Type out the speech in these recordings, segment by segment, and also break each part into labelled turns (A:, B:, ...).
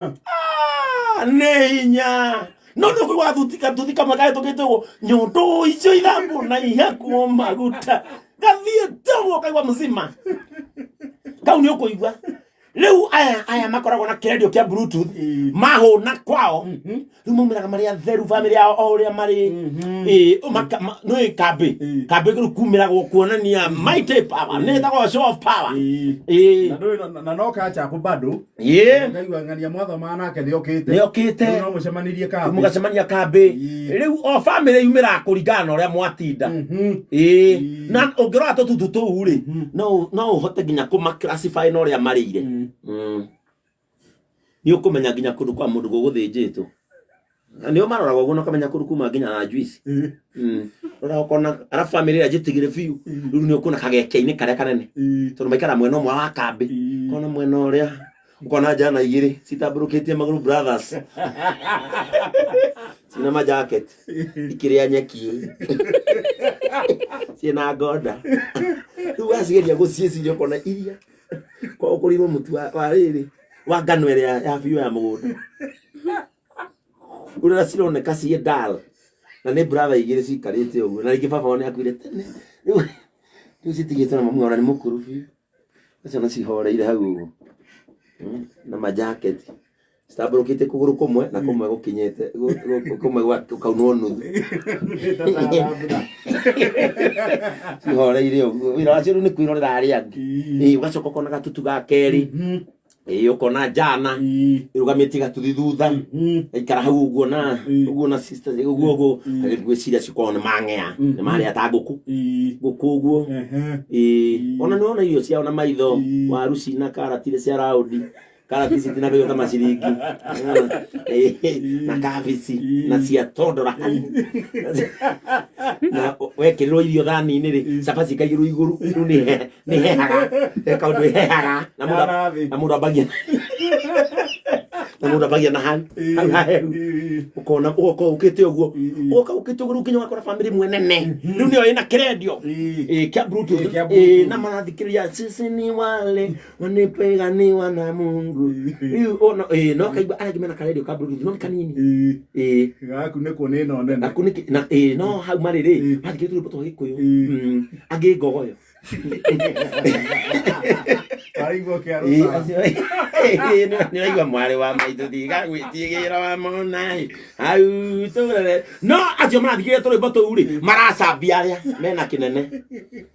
A: Ah, nĩ hinya no nĩ ũkũigua gathuti gathuti kamwe kahĩtũkĩte ũguo nyondo icio ithambwo na ihakwo maguta gathiĩte ũguo ũkaigua mzima kau nĩ ũkũigua. Rĩu aya aya makoragwo na kĩrendio kĩa Bluetooth mahũna kwao, rĩu maumĩraga marĩ atheru, bamĩrĩ yao o ũrĩa marĩ. Ĩĩ, nĩ kambĩ kambĩ rĩu kumĩragwo kuonania mighty power, nĩ ĩtagwo show of power. Ĩĩ.
B: Na ndũĩ na no kachapu bado. Ngaigua ng'ania mwathoma nake nĩ okĩte.
A: Nĩ okĩte.
B: Rĩu no mũcemanirie kambĩ.
A: Mũgacemania kambĩ. Rĩu o bamĩrĩ yumĩraga kũringana na ũrĩa mwatinda. Ĩĩ. Na ũngĩrora tũtutu tũu rĩ, no ũhote nginya kũma classify na ũrĩa marĩire. Nĩ ũkũmenya nginya kũndũ kwa mũndũ gũgũthĩnjĩtwo. Na nĩo maroraga ũguo na ũkamenya kũndũ kuma nginya na juice. Rora ũkona arabu bamĩrĩ ĩrĩa njĩtigĩre biũ rĩu nĩ ũkuona kageke-inĩ karĩa kanene, tondũ maikara mwena ũmwe wa kambĩ, ũkona mwena ũrĩa ũkona njana igĩrĩ citambũrũkĩtie magũrũ, brothers cina majacket ikĩrĩa nyeki ciĩna ngonda. Rĩu wacigeria gũciĩciria ũkona iria kwa ũkũrĩirwo mũtu wa rĩrĩ wa ngano ĩrĩa ya biũ ya mũgũnda, ũrĩa cironeka ciĩ dull, na nĩ brother igĩrĩ cikarĩte ũguo, na rĩngĩ baba wao nĩ akuire tene. Rĩu citigĩtwo na mamu wao na nĩ mũkũrũ biũ. Acio na cihoreire hau ũguo na majaketi citambũrũkĩtie kũgũrũ kũmwe na kũmwe gũkinyĩte kũmwe gũkaunwo nuthu, cihoreire ũguo. Wĩra wacio rĩu nĩ kwĩrorera arĩa angĩ. Ĩĩ, ũgacoka ũkona gatutu ga kerĩ. Ĩĩ, ũkona njana ĩrũgamĩtie gatuthi thutha, aikara hau ũguo na ũguo na sister ũguo ũguo, ngwĩciria cikorwo nĩ mang'ea nĩ marĩa ta ngũkũ ngũkũ ũguo. Ĩĩ, ona nĩ wona irio ciao na maitho, waru cina karati iria cia raundi, karati ici itinagio ta maciringi. Ĩĩ, na kabici na cia tondora, na wekĩrĩrwo irio thani-inĩ rĩ, cabaci ikaigĩrwo igũrũ. Rĩu nĩ hehaga, he kaũndũ hehaga na mũndũ
B: Ya thĩ.
A: Na mũndũ ambagia na hau hau hahehu, ũkona ũgoka ũkĩte ũguo, ũgoka ũkĩte ũguo, rĩu nginya ũgakora bamĩrĩ ĩmwe nene rĩu nĩyo ĩna kĩrendio kĩa Bluetooth.
B: Ĩĩ, kĩa Bluetooth.
A: Na marathikĩrĩria "Sisi ni wale wanipiganiwa na Mungu". Rĩu ona no kaigua arĩa angĩ mena karendio ka Bluetooth no nĩ kanini.
B: Gaku nĩ kuona ĩno nene.
A: Gaku nĩ na no hau marĩ rĩ, mathikĩrĩria tũrwĩmbo twa Gĩkũyũ. Angĩ ngogoyo.
B: Waraigua
A: Ĩĩ,
B: ũkĩarũta.
A: Nĩ ũraigua mwarĩ wa maitũ tiga gwĩtigĩra wa mona ĩ. Hau tũrere no acio marathikĩrĩria tũrwĩmbo tũu rĩ, maracambia arĩa mena kĩnene.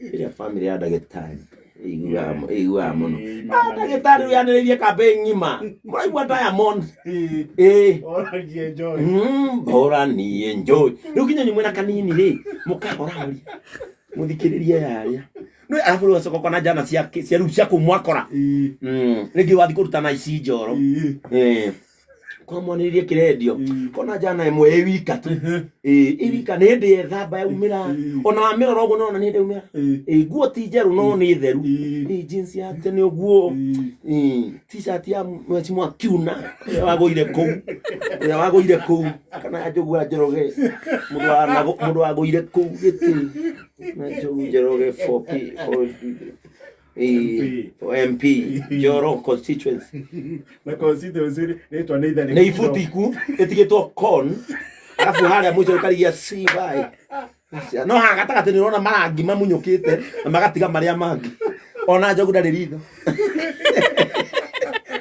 A: Ĩrĩa bamĩrĩ ya ndagĩtarĩ ĩiguaga mũno. Ah, ndagĩtarĩ ũyũ yanĩrĩirie kambĩ ng'ima, mũraigua Diamond.
B: Oragie enjoy.
A: Bora ni enjoy. Rĩu nginya inyuĩ mwĩna kanini rĩ, mũkahorahoria mũthikĩrĩrie yarĩa nĩ arabu. Rĩu ũgacoka ũkona njana cia rĩu cia kũu mwakora. Rĩngĩ wathiĩ kũruta na ici njoro. Kwa mwanĩrĩrie kĩrendio, kona njana ĩmwe ĩ wika tu. Ĩ wika nĩ hĩndĩ yethamba yaumĩra. Ona wamĩrora ũguo nĩwona nĩ hĩndĩ yaumĩra. Nguo ti njerũ no nĩ theru. Jeans ya tene ũguo. T-shirt ya mheshimiwa Kiuna ũrĩa wagũire kũu, ũrĩa wagũire kũu, kana ya Njogu wa Njoroge, mũndũ wagũire kũu gĩtĩ na Njogu Njoroge 4P 4 for MP Njoro constituency.
B: Na constituency rĩtwa nĩ itharĩ.
A: Nĩ ibutiku ĩtigĩtwo con, arabu harĩa mũico ũkarigia C by no haha gatagatĩ nĩ ũrona marangi mamunyũkĩte na magatiga marĩa mangĩ. Ona Njogu ndarĩ ritho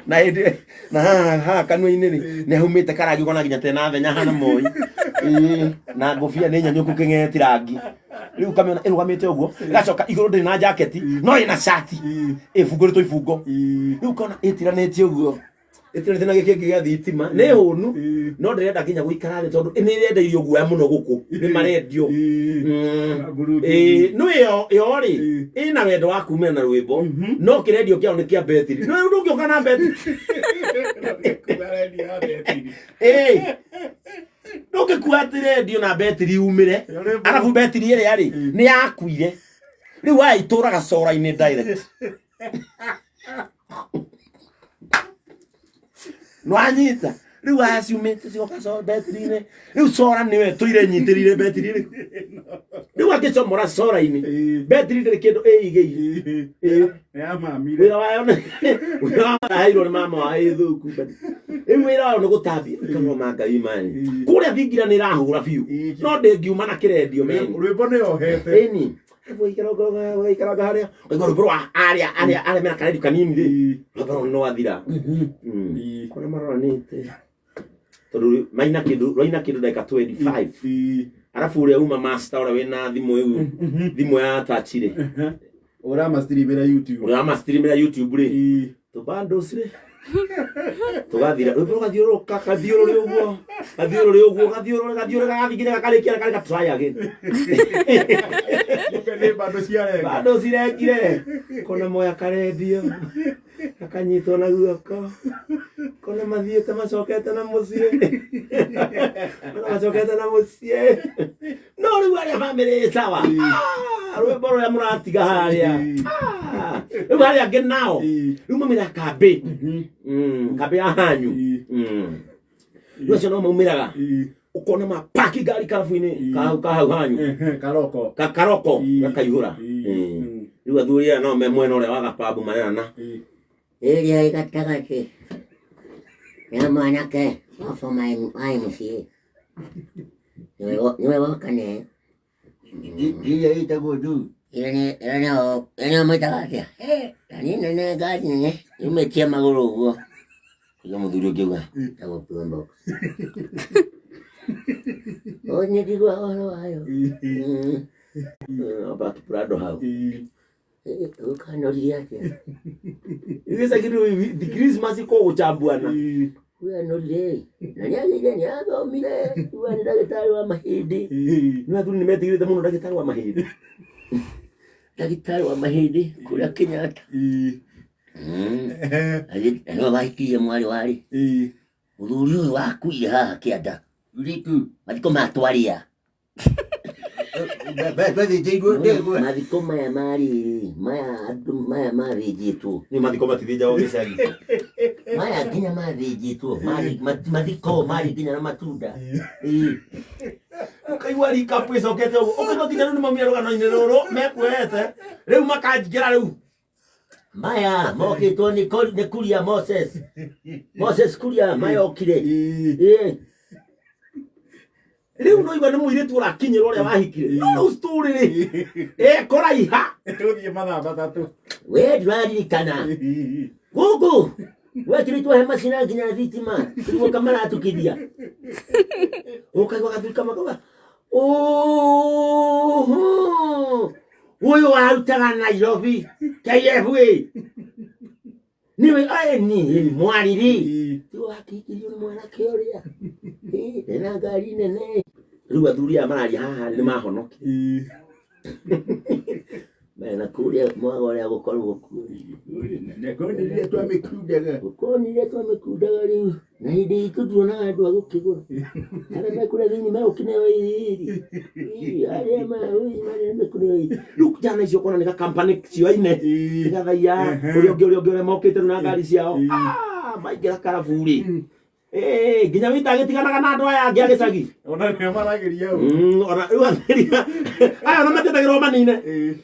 A: na hĩndĩ na haha haha kanua-inĩ rĩ, nĩ haumĩte karangi, ũkona nginya tena thenya hana moi. Ĩĩ, na ngũbia nĩ nyanyũku kĩng'eti rangi. Rĩu ũkamĩona ĩrũgamĩte ũguo, ĩgacoka igũrũ ndĩrĩ na jaketi no ĩna cati ĩbungũrĩtwo ibungo. Rĩu ũkona ĩtiranĩtie ũguo, ĩtiranĩtie na gĩkĩngĩ gĩa thitima, nĩ hũnu no ndĩrenda nginya gũikara thĩ tondũ nĩ ĩrenda irio guoya mũno gũkũ nĩ marendio. Ĩĩ, no ĩyo ĩyo rĩ, ĩna wendo wa kumĩra na rwĩmbo, no kĩrendio kĩao nĩ kĩa betiri. No rĩu ndũngĩũka na betiri. Ĩĩ, ndũngĩkua atĩ rendio na betiri umĩre, arabu betiri ĩrĩa rĩ nĩ yakuire, rĩu waya itũraga cora-inĩ direct. Nwanyita Rĩu waya ciumĩte cigoka betiri-inĩ. Rĩu cora nĩwe tũire nyitĩrĩire betiri rĩu. Rĩu angĩcomora cora-inĩ betiri ndĩrĩ kĩndũ ĩigĩire.
B: Nĩ ya mamire.
A: Wĩra wayo nĩ wĩra wa aheirwo nĩ mama wa ĩthũku. Rĩu wĩra wayo nĩ gũtambia ĩkarora ma Ngai mani. Kũrĩa thingira nĩ ĩrahũra biũ. No ndĩngiuma na kĩrendio meni.
B: Rwĩmbo nĩ yohete.
A: Ĩni. Ũgaikaranga harĩa. Ũkaigua rwĩmbo rwa arĩa arĩa arĩa mena karendio kanini rĩ. Rwĩmbo rũu nĩ rwathira. Kũrĩa maroranĩte. Tondũ maina kĩndũ rwaina kĩndũ ndagĩka 25. Arabu ũrĩa uma master ũrĩa wĩna thimũ ĩu thimũ ya touch rĩ.
B: Ũramastreamĩra YouTube.
A: Ũrĩa wamastreamĩra YouTube rĩ. Tũbundles rĩ. Tũgathira rwĩmbo rũgathiũrũrũka kathiũrũrĩ ũguo gathiũrũrĩ ũguo gathiũrũrĩ gathiũrũrĩ gagathiĩ nginya gakarĩkia gakarĩka try again.
B: Kumbe nĩ bando ciarenga.
A: Bundles irengire kona moya karendio gakanyitwo na guoko kona mathiĩte macokete na mũciĩ kona macokete na mũciĩ no rĩu arĩa bamĩrĩ ĩ sawa. Ah, rwĩmbo rũrĩa mũratiga harĩa. Ah, rĩu harĩa angĩ nao rĩu maumĩra kambĩ. Kambĩ ya hanyu. Rĩu acio no maumĩraga ũkona mapaki ngari karabu-inĩ kahau kahau hanyu.
B: Karoko.
A: Karoko gakaihũra. Rĩu athuri aya no me mwena ũrĩa wa gapabu marerana
C: ĩrĩa ĩ gatagatĩ ya mwanake wa former YMCA nĩwe woka ne
D: Ĩrĩa ĩtagwo nduu.
C: Ĩrĩa nĩyo mwĩtaga atĩa? Na niĩ nene ngari nene yumĩtie magũrũ ũguo.
A: Ũguo mũthuri ũngĩ auga
C: ĩtagwo Probox. O nĩ njiguaga ũhoro wayo.
A: Amba Prado hau.
C: Ũkanoririe atĩa?
A: Gĩcagi rĩu the Christmas iko gũcambuana.
C: Ũyũ anorire na nĩ agĩire nĩ athomire uga nĩ ndagĩtarĩ wa mahĩndĩ.
A: Nĩ athuri nĩ metigĩrĩte mũno ndagĩtarĩ wa mahĩndĩ.
C: Ndagĩtarĩ wa mahĩndĩ kũrĩa Kenyatta. Na nĩwe wahikirie mwarĩ warĩ. Mũthuri ũyũ wakuire haha kĩanda.
D: Ũrĩkũ?
C: Mathiko maya twarĩa.
D: Bathĩnjĩirwo ndegwa.
C: Mathiko maya marĩrĩ maya andũ maya mathĩnjĩtwo.
A: Nĩ mathiko matithĩnjagwo gĩcagi.
C: Maya nginya mathĩnjĩtwo mathiko marĩ nginya na matunda.
A: Ũkaigua recap ĩcokete ũguo. Ũkaigua nginya rĩu nĩ maumire rũgano-inĩ rũrũ mekuoete. Rĩu makanjingĩra rĩu.
C: Maya mokĩtwo nĩ Kuria Moses. Moses Kuria mayokire.
A: Rĩu no igua nĩ mũirĩtu ũrakinyĩra ũrĩa wahikire. No rĩu story rĩ ĩkũraiha.
B: Tũthiĩ mathaa matatũ.
C: We ndũraririkana. Gũkũ wekĩrĩtwo hema cina nginya thitima tiguo kamaраtukithia.
A: Ũkaigua gathuri kamwe kauga oho ũyũ warutaga Nairobi KFA niwe ni mwariri
C: Tiguo wakihikirio nĩ mwanake ũrĩa ena ngari nene.
A: Rĩu athuri aya mararia haha nĩ mahonokia.
C: Mena kũrĩa mwaga ũrĩa gũkorwo kuo.
B: Nakonire twamĩkundaga.
C: Gũkonire twamĩkundaga rĩu. Na hĩndĩ itũ tuonaga andũ a gũkĩgũra. Arĩa mekũrĩa thĩinĩ megũkĩneo iri. Arĩa mekũneo iri.
A: Rĩu njana icio ũkona nĩ gakampani cioaine. Gathaia ũrĩa ũngĩ ũrĩa ũngĩ ũrĩa mokĩte rĩu na ngari ciao. Maingĩra karabu rĩ. Nginya wita agĩtiganaga na andũ aya angĩ a gĩcagi.
B: Ona nĩo maragĩria ũũ.
A: Ona rĩu athĩria aya ona matiendagĩrwo manine.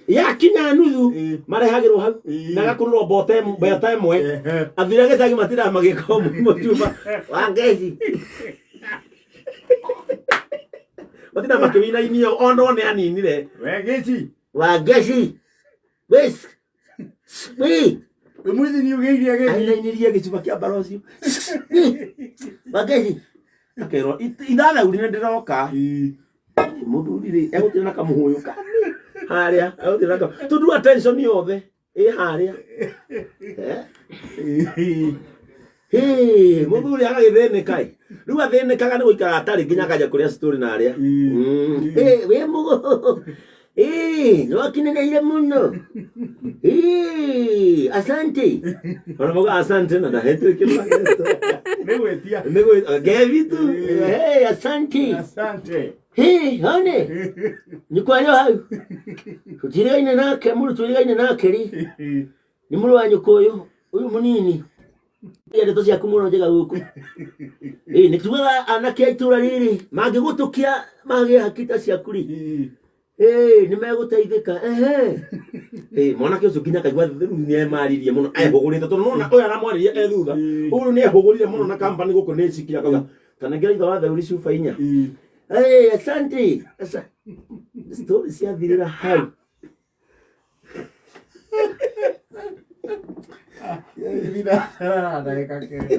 A: Yakinya nuthu marehagĩrwo hau na gakũrũrwo mbote ĩmwe. Athuri a gĩcagi matindaga magĩka mũtuma
C: wa ngeci.
A: Matindaga makĩwinainio ona nĩ aninire.
B: We gĩci.
C: Wa ngeci. Wes. Wi.
B: Ũmũthĩ nĩ ũgĩirie gĩci.
A: Ainainirie gĩcuba kĩa mbara ũcio.
C: Wa ngeci.
A: Akerwo ithathauri nĩ ndĩroka. Mũthuri rĩ egũtira na kamũhũyũ kani harĩa egũtira na tondũ attention yothe ĩ harĩa. Mũthuri agagĩthĩnĩka ĩ. Rĩu athĩnĩkaga nĩ gũikara atarĩ nginya akaja kũrĩa story na arĩa.
C: Wĩ mũgo. Nĩ wakineneire mũno. Asante.
A: Ona mauga asante na ndahetire kĩndũ ahetwo.
B: Nĩ gwĩtia.
A: Nĩ gwĩtia. Ngethi tu.
C: Asante.
B: Asante.
C: Hone. Nĩ kwario hau. Tũtirigaine nake, mũndũ tũrigaine nake rĩ. Nĩ mũrũ wa nyũkwa ũyũ, ũyũ mũnini. Ria ndeto ciaku mũno njega gũkũ. Ĩ nĩ tugaga anake a itũra rĩrĩ mangĩgũtũkia magĩe hakita ciaku rĩ, ĩ nĩ megũteithĩka. Ehe.
A: Ĩ mwanake ũcio nginya akaigua rĩu nĩ emaririe mũno ehũgũrĩte tondũ nona ũyũ aramwarĩria e thutha ũyũ nĩ ehũgũrire mũno na company gũkũ nĩ cikire akauga tanengera ithe wa theuri cuba inya.
C: Ĩ asante. Story ciathirĩra hau.
B: Ndagĩka kenda.